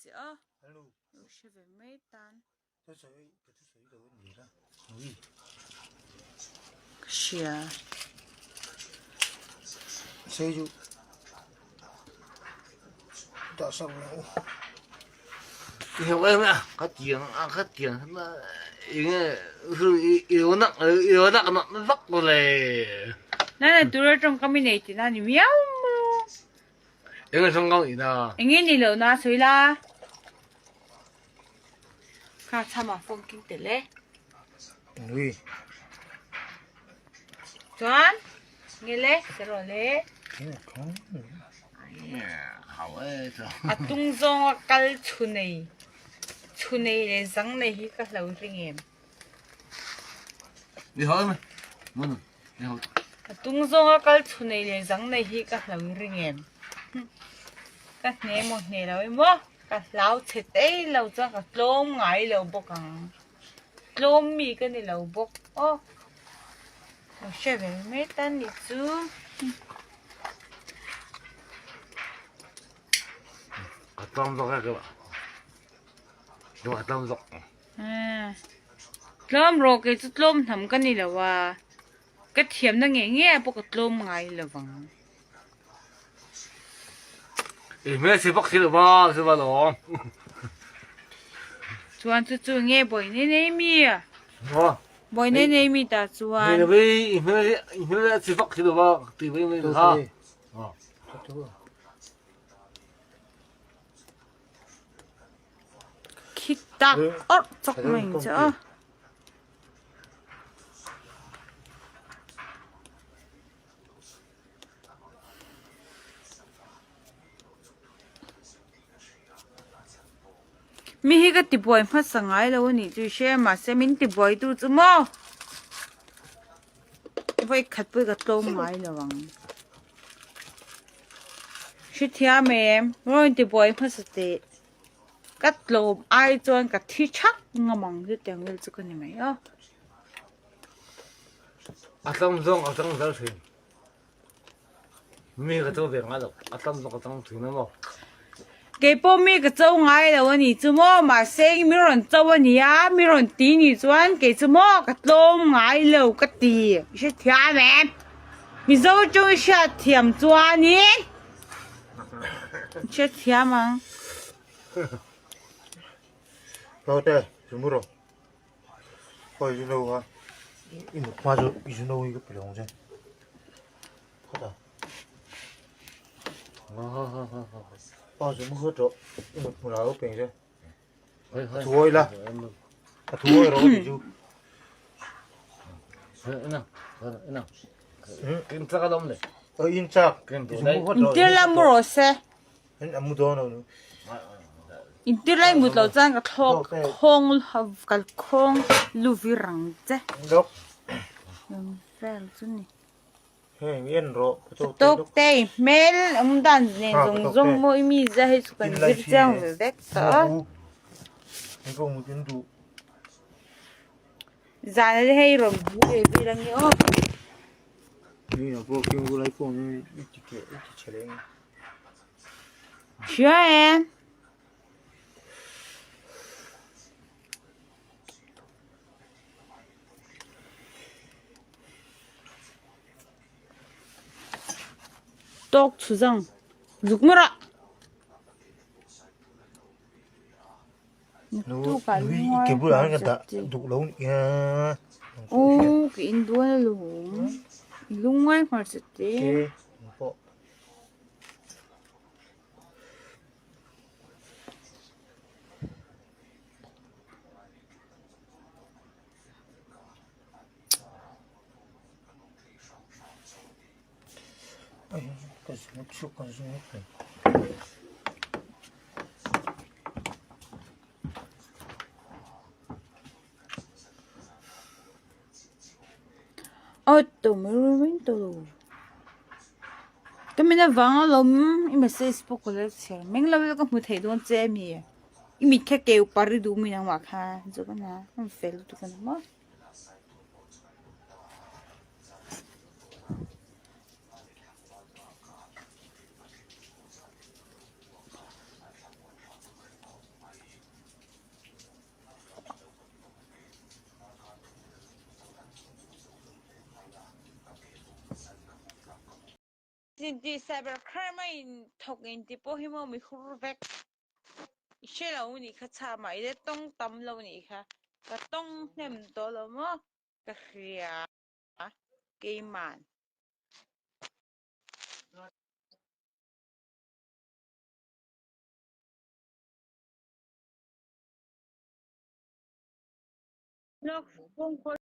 che aw. Lo hre ve mai tan. Ka hria. Nana tura tawngkam i nei tihna a ni miau maw? Enge ni loh na sawi la. Kha chhama phone king tel e. Nui. Chuan nge le sero le. A tung zawnga kal chhunei chhunei leh zang nei hi ka hlo ring em. A tung zawnga kal chhunei leh zang nei hi ka hlo ring em. Ka hne maw hne lo emaw ka hlau chhe tei lo chuan ka tlawm ngai lo bawk ang. Tlawm mi ka ni lo bawk aw. Lo hre ve mai ta ni chu. Ka tlawm zawk e ka ka tlawm zawk. Tlawm rawh kei chu tlawm hnam ka ni lo a, ka thiamna ngei ngei ah pawh ka tlawm ngai lo vang. I hmel si bawk si lo va, si va lo. Chuan chu chu nge bawi nei nei mi? Bawi nei nei mi ta chuan. Ni lo i hmel i hmel si bawk si lo va, ti mai mai kha. Khi tak awrh chawk mai ang che aw. Mi hi ka tibuai hmasa ngai lo a nih chu i hre a mahse min tibuai tu chu maw vawi khat pawh hi ka tlawm ngai lo ang hrethiam em rawn tibuai hmasa teh ka tlawm ai chuan ka thi thak ngam ang chutiang vel chu ka ni mai a. A tlawm zawng a tang zel thin. Mi ka cho ve ngai lo. A tlawm zawng a tang thin emaw. Kei pawh mi ka cho ngai lo a nih chu maw mahse mi rawn cho a nia mi rawn ti nih chuan kei chu maw ka tlawm ngai lo ka ti i hrethiam em Mizo tawng i hriatthiam chuanin i hrethiam ang. Naute, zumuro. Awi zu no a i mut hma chu i zu no hi ka pe lo ang che phawt a aw zu mu hawt rawh i mut hmunah lo pe ang che a thu awi la a thu awi rawh ti chu in chak i zu mu hawt rawh Intir la mu rawh se. A mu dawn lo nu. Intir lai mut lo chuan ka thlawk khawng kal khawng lu vir ang che. Dok. Vel chu ni. Heng en rawh. Tok te hmel awm dan nen zawng zawng maw i mi zia hei chu kan zir chiang ve vek tawh a. Hei pawh mut in duh. Zan ah hei rawn bu ve vel ange aw. Ni a pawh khi lai phone i ti keh i ti chhe leh nge. Hria em? Tawk chhu zang zuk mu rawh. Nu i ke bulah hian ka dah duh lo nia. Aw ka in dawn alawm. I lungngai hmarcha te. Ke pawh. Aw Ka min avang alawm i message pawh ka lo chhiar meng lo ila ka hmu thei dawn che ami i mit kha keu par i duh mi nangmah kha chu ka na a fel lutuk a ni maw. inti cyber crime a in thawk inti pawh hi maw mi hur vek. I hre lo nih kha chham ah i la tawng tam lo nih kha. Ka tawng hnem tawh lo maw ka hria keiman. Lawk kawngkawl.